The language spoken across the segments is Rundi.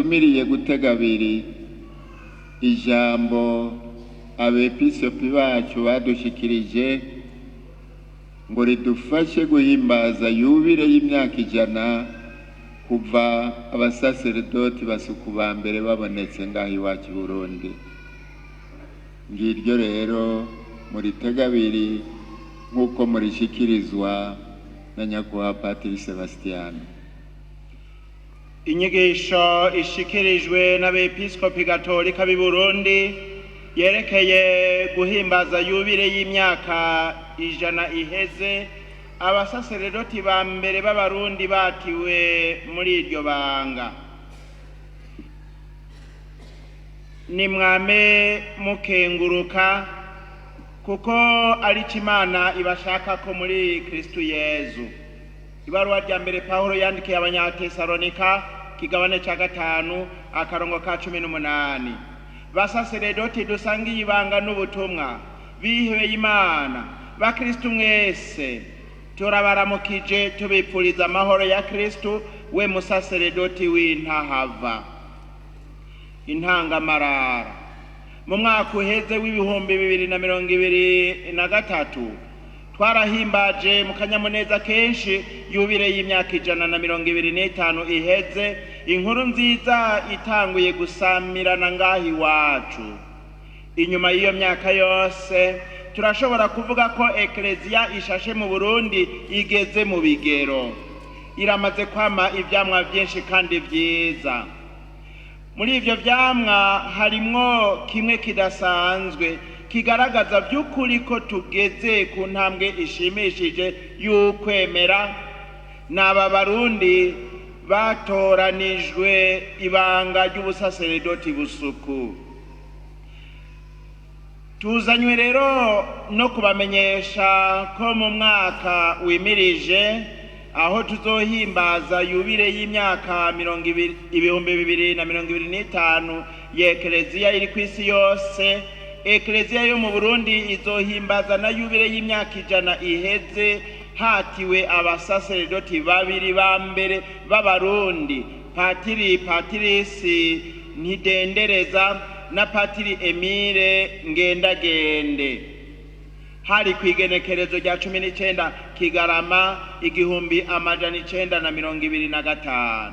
Ndabatumiriye gutega abiri ijambo abepiskopi bacu badushikirije ngo ridufashe guhimbaza yubile y'imyaka 100 kuva abasaseredoti basuku ba mbere babonetse ngaho iwacu i Burundi. Ngiryo rero muritega abiri nk'uko murishikirizwa na nyakubahwa Patiri Sebastiano. Inyigisho ishikirijwe n'abepiskopi gatolika b'i Burundi yerekeye guhimbaza yubile y'imyaka 100 iheze abasaseredoti ba mbere b'Abarundi batiwe muri iryo banga. Nimwame mukenguruka kuko ari cyo Imana ibashaka ko muri Kristu Yezu. Ibaruwa rya mbere Pawulo yandikiye Abanyatesalonika, kigabane ca 5 akarongo ka 18. Basaseredoti dusangiye ibanga n'ubutumwa, bihebeye Imana, bakristu mwese, turabaramukije tubipfuriza amahoro ya Kristu, we musaseredoti w'intahava. Intangamarara. Mu mwaka uheze w'2023 twarahimbaje mu kanyamuneza kenshi yubile y'imyaka 125 iheze inkuru nziza itanguye gusamirana ngaho iwacu. Inyuma y'iyo myaka yose turashobora kuvuga ko ekleziya ishashe mu Burundi igeze mu bigero, iramaze kwama ivyamwa vyinshi kandi vyiza. Muri ivyo vyamwa harimwo kimwe kidasanzwe kigaragaza by'ukuri ko tugeze ku ntambwe ishimishije y'ukwemera. N'aba Barundi batoranijwe ibanga ry'ubusaseredoti busuku. Tuzanywe rero no kubamenyesha ko mu mwaka wimirije aho tuzohimbaza yubile y'imyaka 2025 y'ekleziya iri kw'isi yose, ekleziya yo mu Burundi izohimbaza na yubile y'imyaka 100 iheze hatiwe abasaseredoti babiri ba mbere b'Abarundi, Patiri Patirisi Ntidendereza na Patiri Emile Ngendagende. Hari kw'igenekerezo rya 19 Kigarama 1925.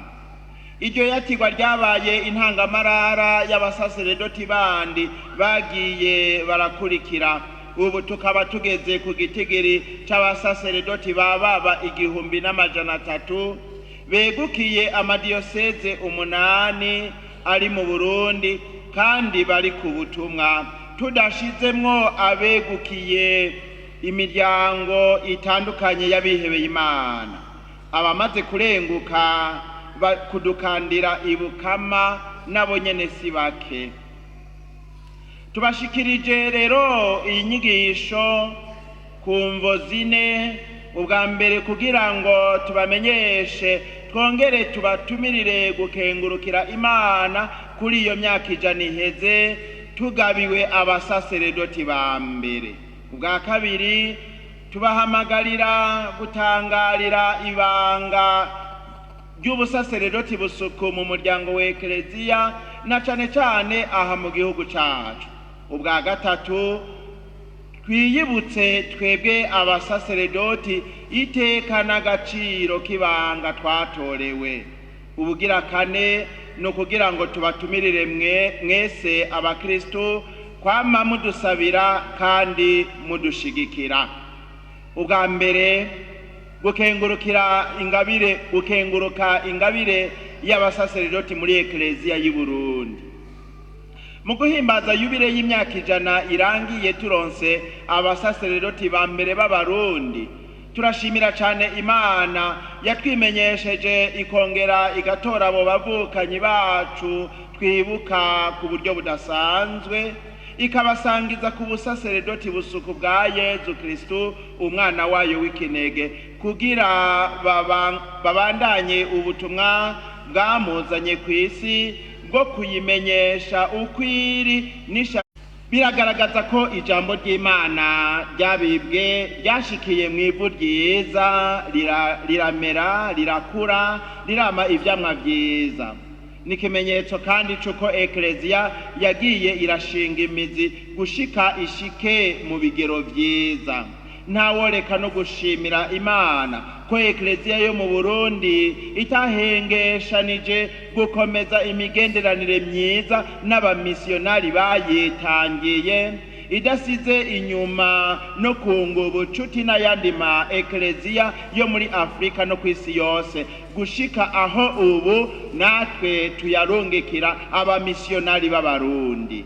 Iryo yatigwa ryabaye intangamarara y'abasaseredoti bandi bagiye barakurikira. Ubu tukaba tugeze ku gitigiri c'abasaseredoti bababa 1300 begukiye amadiyoseze 8 ari mu Burundi kandi bari ku butumwa, tudashizemwo abegukiye imiryango itandukanye y'abihebeye Imana. Abamaze kurenguka kudukandira ibukama nabo nyene si bake. Tubashikirije rero iyi nyigisho ku mvo zine. Ubwa mbere kugira ngo tubamenyeshe twongere tubatumirire gukengurukira Imana kuri iyo myaka 100 iheze tugabiwe abasaseredoti ba mbere. Ubwa kabiri tubahamagarira gutangarira ibanga ry'ubusaseredoti busuku mu muryango wa ekleziya na cane cane aha mu gihugu cacu. Ubwa gatatu twiyibutse twebwe abasaseredoti iteka n'agaciro k'ibanga twatorewe. Ubugira kane ni ukugira ngo tubatumirire mwese abakristu kwama mudusabira kandi mudushigikira. Ubwa mbere gukenguruka ingabire y'abasaseredoti muri ekleziya y'u Burundi. Mu guhimbaza yubile y'imyaka 100 irangiye turonse abasaseredoti ba mbere b'Abarundi, turashimira cane Imana yatwimenyesheje ikongera igatora abo bavukanyi bacu twibuka ku buryo budasanzwe, ikabasangiza ku busaseredoti busuku bwa Yezu Kristu umwana wayo w'ikinege, kugira babandanye ubutumwa bwamuzanye kw'isi bwo kuyimenyesha ukwiri nisha. Biragaragaza ko ijambo ry'Imana ryabibwe ryashikiye mu ivu ryiza, riramera, rirakura, rirama ivyamwa vyiza. Ni ikimenyetso kandi c'uko Ekleziya yagiye irashinga imizi gushika ishike mu bigero vyiza. Ntaworeka no gushimira Imana ko Ekleziya yo mu Burundi itahengeshanije gukomeza imigenderanire myiza n'abamisiyonari bayitangiye, idasize inyuma no kunga ubucuti n'ayandi ma ekleziya yo muri Afurika no ku isi yose, gushika aho ubu natwe tuyarungikira abamisiyonari b'Abarundi.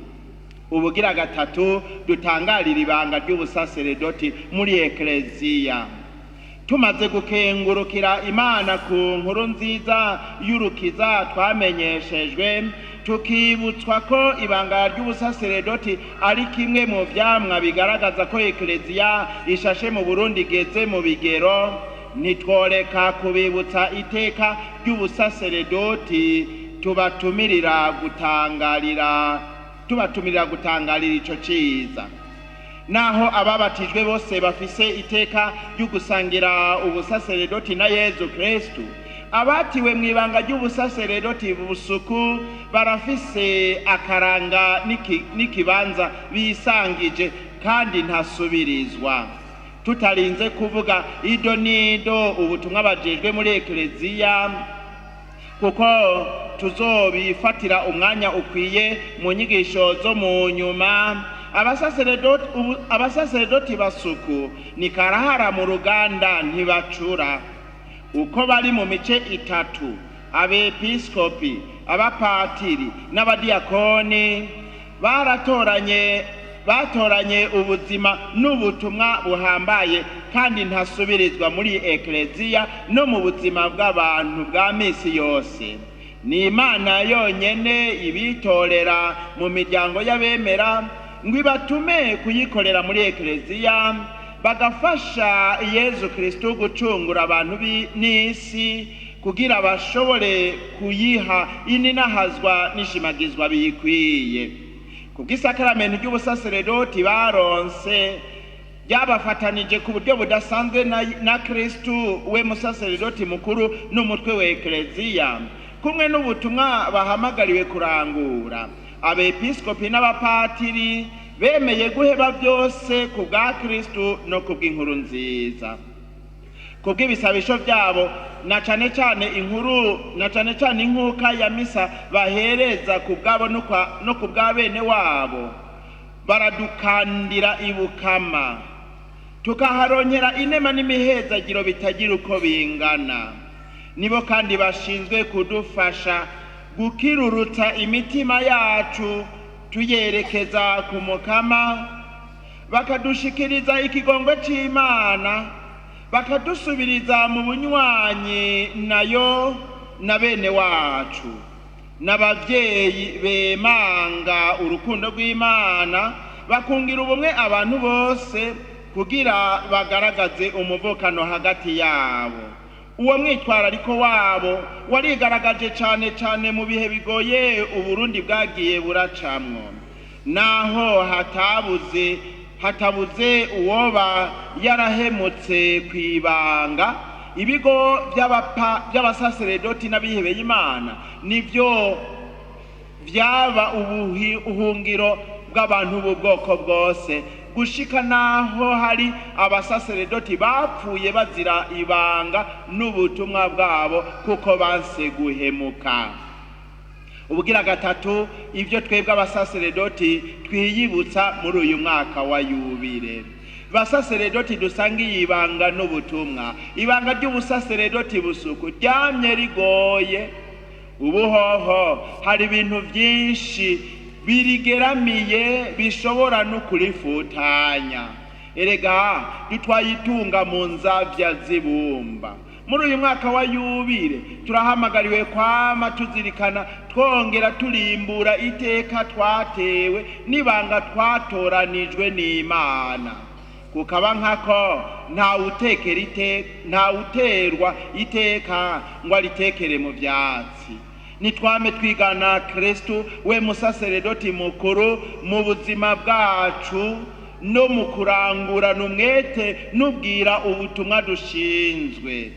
Ubugira gatatu, dutangarira ibanga ry'ubusaseredoti muri ekleziya. Tumaze gukengurukira Imana ku nkuru nziza y'urukiza twamenyeshejwe, tukibutswa ko ibanga ry'ubusaseredoti ari kimwe mu vyamwa bigaragaza ko ekleziya ishashe mu Burundi igeze mu bigero, ntitworeka kubibutsa iteka ry'ubusaseredoti tubatumirira gutangarira ico ciza. Naho ababatijwe bose bafise iteka ryo gusangira ubusaseredoti na Yezu Kristu, abatiwe mu ibanga ry'ubusaseredoti busuku barafise akaranga n'ikibanza bisangije kandi ntasubirizwa. Tutarinze kuvuga ido n'ido ubutumwa bajejwe muri ekleziya, kuko tuzobifatira umwanya ukwiye mu nyigisho zo mu nyuma, abasaseredoti basuku ni karahara mu ruganda, ntibacura. Uko bari mu mice itatu, abepiskopi, abapatiri n'abadiyakoni, batoranye ubuzima n'ubutumwa buhambaye kandi ntasubirizwa muri ekleziya no mu buzima bw'abantu bwa misi yose. Ni Imana yonyene ibitorera mu miryango y'abemera ngo ibatume kuyikorera muri ekleziya, bagafasha Yezu Kristu gucungura abantu n'isi kugira bashobore kuyiha ininahazwa n'ishimagizwa biyikwiye. Kubw'isakaramento ry'ubusaseredoti baronse ryabafatanije ku buryo budasanzwe na Kristu we musaseredoti mukuru n'umutwe wa ekleziya, kumwe n'ubutumwa bahamagariwe kurangura, abepiskopi n'abapatiri bemeye guheba byose ku bwa Kristu no ku bw'inkuru nziza. Kubw'ibisabisho byabo, na cane cane inkuru na cane cane inkuka ya misa bahereza ku bwabo no ku bwa bene wabo, baradukandira ibukama tukaharonkera inema n'imihezagiro bitagira uko bingana. Nibo kandi bashinzwe kudufasha gukirurutsa imitima yacu tuyerekeza ku Mukama, bakadushikiriza ikigongwe c'Imana, bakadusubiriza mu bunywanyi nayo na bene wacu. N'abavyeyi bemanga urukundo rw'Imana, bakungira ubumwe abantu bose kugira bagaragaze umuvukano hagati yabo. Uwo mwitwarariko wabo warigaragaje cane cane mu bihe bigoye Uburundi bwagiye buracamwo, naho hatabuze uwoba yarahemutse kw'ibanga. Ibigo by'abasaseredoti n'abihebeye Imana nivyo vyaba ubuhungiro bw'abantu b'ubwoko bwose, gushika naho hari abasaseredoti bapfuye bazira ibanga n'ubutumwa bwabo kuko banse guhemuka. Ubugira gatatu, ibyo twebwe abasaseredoti twiyibutsa muri uyu mwaka wa yubile. Basaseredoti dusangiye ibanga n'ubutumwa, ibanga ry'ubusaseredoti busuku ryamye rigoye. Ubuhoho hari ibintu byinshi birigeramiye bishobora no kurifutanya. Erega dutwaye itunga mu nzabya zibumba. Muri uyu mwaka wa yubile turahamagariwe kwama tuzirikana, twongera turimbura iteka twatewe n'ibanga twatoranijwe n'Imana, kukaba nkako ntawuterwa iteka ngo aritekere mu vyatsi. Nitwame twigana Kristu we musaseredoti mukuru mu buzima bwacu no mu kurangurana umwete n'ubwira ubutumwa dushinzwe.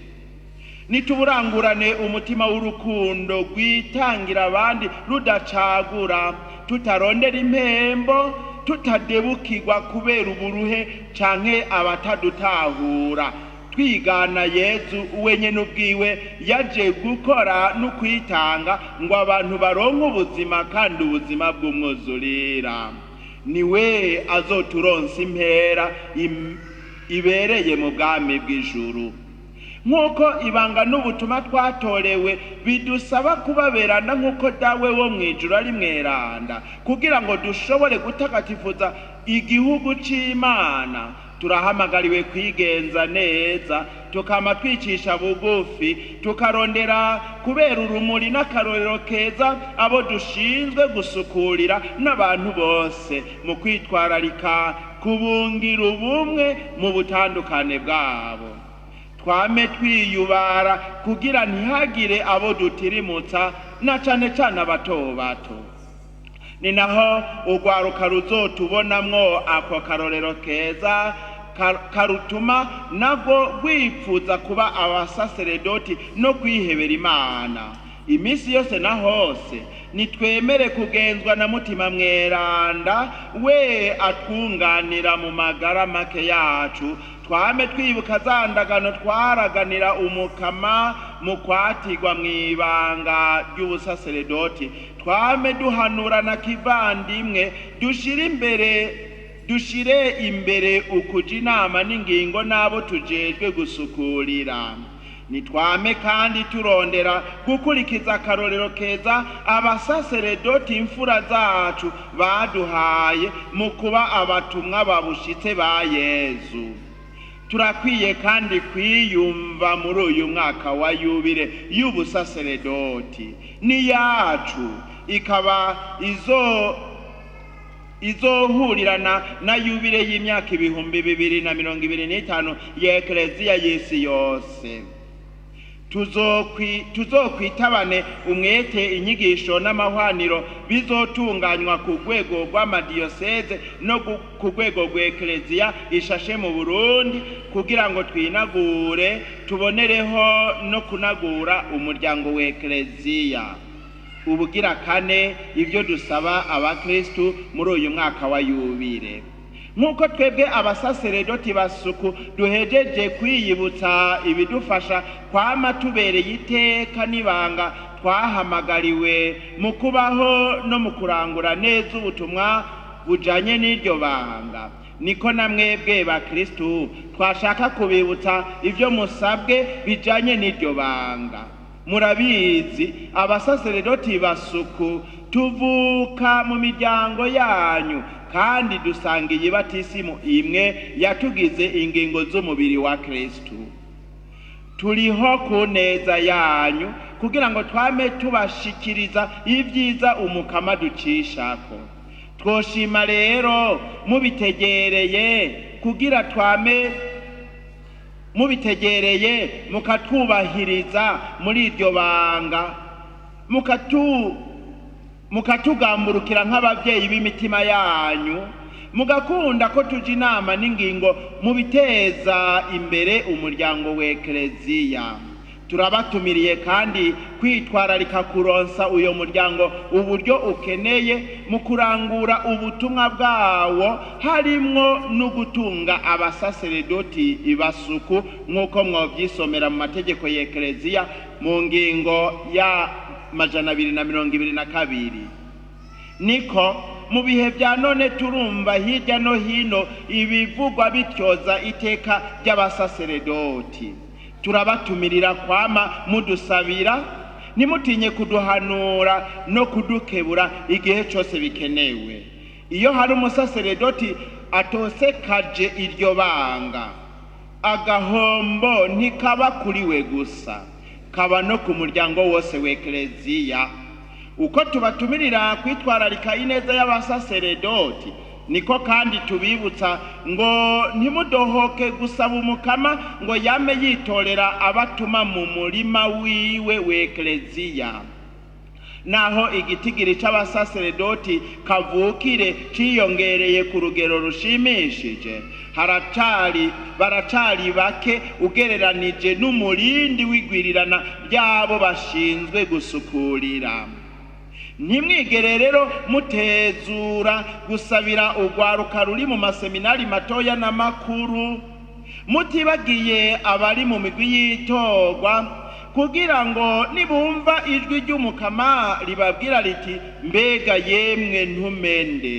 Nituburangurane umutima w'urukundo rwitangira abandi rudacagura, tutarondera impembo, tutadebukirwa kubera uburuhe canke abatadutahura, twigana Yezu wenyene ubwiwe yaje gukora no kwitanga ngo abantu baronke ubuzima kandi ubuzima bw'umwuzurira. Niwe azoturonsa impera ibereye mu bwami bw'ijuru. Nk'uko ibanga n'ubutumwa twatorewe bidusaba kubaberana nk'uko Dawe wo mu ijuru ari mweranda, kugira ngo dushobore gutagatifuza igihugu c'Imana, turahamagariwe kwigenza neza, tukama twicisha bugufi, tukarondera kubera urumuri n'akarorero keza abo dushinzwe gusukurira n'abantu bose, mu kwitwararika kubungira ubumwe mu butandukane bwabo. Twame twiyubara kugira ntihagire abo dutirimutsa, na cane cane abato bato. Ni naho urwaruka ruzotubonamwo ako karorero keza karutuma nabwo rwipfuza kuba abasaseredoti no kwihebera Imana iminsi yose na hose. Nitwemere kugenzwa na Mutima Mweranda, we atwunganira mu magara make yacu. Twame twibuka za ndagano twaraganira Umukama mu kwatirwa mw'ibanga ry'ubusaseredoti. Twame duhanurana kivandimwe, dushire imbere ukuja inama n'ingingo n'abo tujejwe gusukurira. Nitwame kandi turondera gukurikiza akarorero keza abasaseredoti imfura zacu baduhaye mu kuba abatumwa babushitse ba Yezu. Turakwiye kandi kwiyumva muri uyu mwaka wa yubile y'ubusaseredoti ni yacu, ikaba izohurirana na yubile y'imyaka 2025 ya Ekereziya y'isi yose. Tuzokwitabane umwete inyigisho n'amahwaniro bizotunganywa ku rwego rw'amadiyoseze no ku rwego rw'Ekereziya ishashe mu Burundi, kugira ngo twinagure, tubonereho no kunagura umuryango w'Ekereziya. Ubugira kane, ibyo dusaba abakristu muri uyu mwaka wa yubile. Nk'uko twebwe abasaseredoti basuku duhejeje kwiyibutsa ibidufasha kwama tubereye iteka n'ibanga twahamagariwe mu kubaho no mu kurangura neza ubutumwa bujanye n'iryo banga, niko na mwebwe bakristu twashaka kubibutsa ibyo musabwe bijanye n'iryo banga. Murabizi, abasaseredoti basuku tuvuka mu miryango yanyu, kandi dusangiye batisimu imwe yatugize ingingo z'umubiri wa Kristu. Turiho ku neza yanyu kugira ngo twame tubashikiriza ibyiza Umukama ducishako. Twoshima rero mubitegereye, kugira twame mubitegereye mukatwubahiriza muri iryo banga, mukatugamburukira nk'ababyeyi b'imitima yanyu, mugakunda ko tuja inama n'ingingo mu biteza imbere umuryango w'Ekereziya. Turabatumiriye kandi kwitwararika kuronsa uyo muryango uburyo ukeneye mu kurangura ubutumwa bwawo, harimwo no gutunga abasaseredoti basuku, nk'uko mwovyisomera mu mategeko y'Ekereziya mu ngingo ya 222. Niko mu bihe bya none turumva hirya no hino ibivugwa bityoza iteka ry'abasaseredoti. Turabatumirira kwama mudusabira, ntimutinye kuduhanura no kudukebura igihe cyose bikenewe. Iyo hari umusaseredoti atosekaje iryo banga, agahombo ntikaba kuri we gusa, kaba no ku muryango wose w'Ekereziya. Uko tubatumirira kwitwararika ineza y'abasaseredoti, niko kandi tubibutsa ngo ntimudohoke gusaba Umukama ngo yame yitorera abatuma mu murima wiwe w'Ekereziya. Naho igitigiri c'abasaseredoti kavukire ciyongereye ku rugero rushimishije, haracari baracari bake ugereranije n'umurindi w'igwirirana ry'abo bashinzwe gusukurira. Ntimwigere rero mutezura gusabira urwaruka ruri mu maseminari matoya n'amakuru, mutibagiye abari mu migwi y'itorwa, kugira ngo nibumva ijwi ry'Umukama ribabwira riti: "Mbega yemwe ntumende",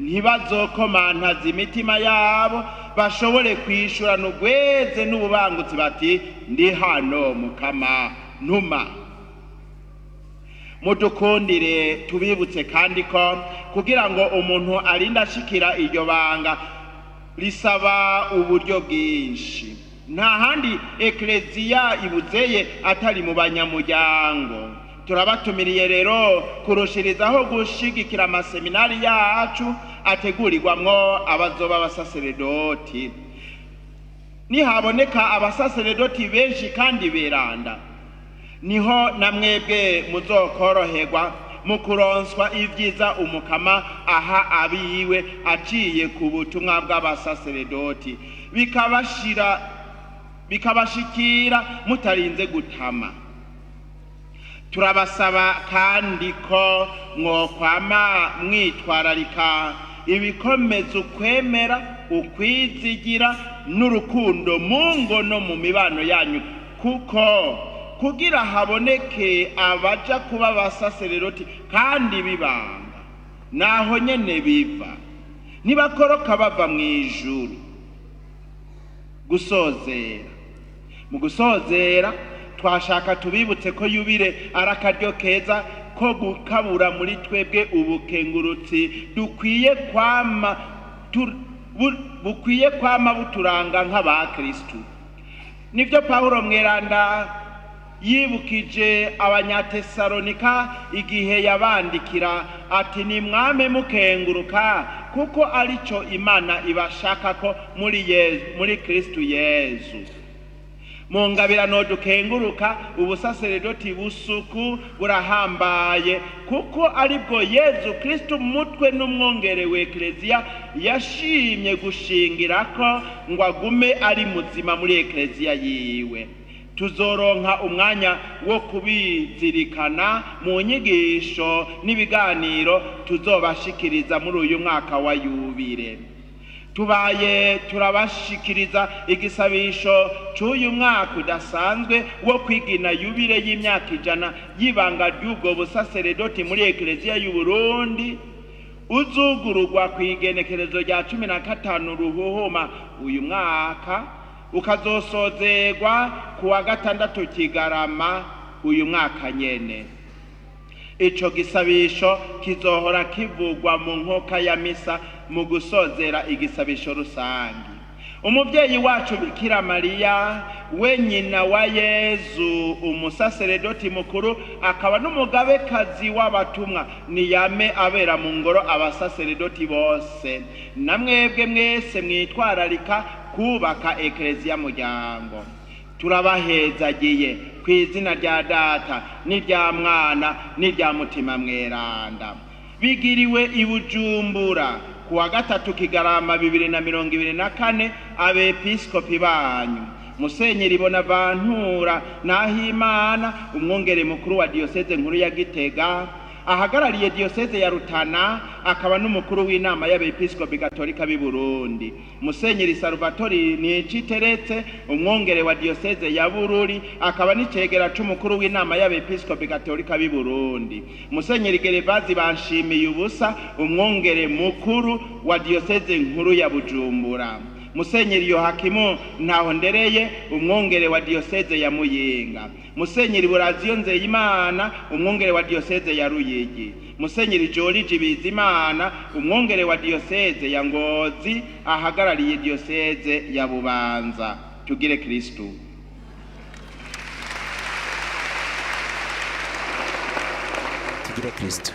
ntibazokomantaza imitima yabo, bashobore kwishurana urweze n'ububangutsi bati: "Ndi hano Mukama, ntuma." Mudukundire tubibutse kandi ko kugira ngo umuntu arinde ashikira iryo banga risaba uburyo bwinshi. Nta handi ekleziya ibuzeye atari mu banyamuryango. Turabatumiriye rero kurushirizaho gushigikira amaseminari yacu ategurirwamwo abazoba abasaseredoti. Nihaboneka abasaseredoti benshi kandi beranda, niho na mwebwe muzokoroherwa mu kuronswa ibyiza Umukama aha abiwe aciye ku butumwa bw'abasaseredoti, bikabashikira mutarinze gutama. Turabasaba kandi ko mwokwama mwitwararika ibikomeza ukwemera, ukwizigira n'urukundo mu ngo no mu mibano yanyu, kuko kugira haboneke abaja kuba abasaseredoti kandi bibanga naho nyene biva, ntibakoroka bava mu ijuru. Gusozera, mu gusozera twashaka tubibutse ko yubile ari akaryo keza ko gukabura muri twebwe ubukengurutsi dukwiye kwama bukwiye kwama buturanga nk'abakristu. Nibyo Pawulo mweranda yibukije Abanyatesalonika igihe yabandikira ati: "Nimwame mukenguruka, kuko arico Imana ibashaka ko muri Yezu, muri Kristu Yezu." Mu ngabirano dukenguruka, ubusaseredoti busuku burahambaye, kuko aribwo Yezu Kristu, mutwe n'umwongere w'ekleziya, yashimye gushingirako ngo agume ari muzima muri ekleziya yiwe. Tuzoronka umwanya wo kubizirikana mu nyigisho n'ibiganiro tuzobashikiriza muri uyu mwaka wa yubile. Tubaye turabashikiriza igisabisho c'uyu mwaka udasanzwe wo kwigina yubile y'imyaka 100 y'ibanga ry'ubwo busaseredoti muri ekleziya y'u Burundi, uzugururwa ku igenekerezo rya 15 Ruhuhuma uyu mwaka, ukazosozerwa ku wa gatandatu Kigarama uyu mwaka nyene. Ico gisabisho kizohora kivugwa mu nkoka ya misa mu gusozera igisabisho rusangi. Umuvyeyi wacu Bikira Mariya, we nyina wa Yezu umusaseredoti mukuru akaba n'umugabekazi w'abatumwa, niyame abera mu ngoro abasaseredoti bose namwebwe mwese mwitwararika kubaka ekleziya muryango. Turabahezagiye ku izina rya Data n'irya Mwana n'irya Mutima Mweranda. Bigiriwe i Bujumbura ku wa gatatu Kigarama 2024. Abepiskopi banyu: Musenyeri Bonaventura Nahimana, umwungere mukuru wa diyoseze nkuru ya Gitega ahagarariye diyoseze ya Rutana, akaba n'umukuru w'inama y'abepiskopi gatolika b'i Burundi; Musenyeri Salvatori Niciteretse, umwungere wa diyoseze ya Bururi akaba n'icegera c'umukuru w'inama y'abepiskopi gatolika b'i Burundi; Musenyeri Gerevazi Banshimiye Ubusa, umwungere mukuru wa diyoseze nkuru ya Bujumbura; Musenyeri Yohakimu Ntahondereye, umwungere wa diyoseze ya Muyinga; Musenyeri Buraziyo Nzeyimana, umwungere wa diyoseze ya Ruyigi; Musenyeri Joriji Bizimana, umwungere wa diyoseze ya Ngozi ahagarariye diyoseze ya Bubanza. Tugire Kristu. Tugire Kristu.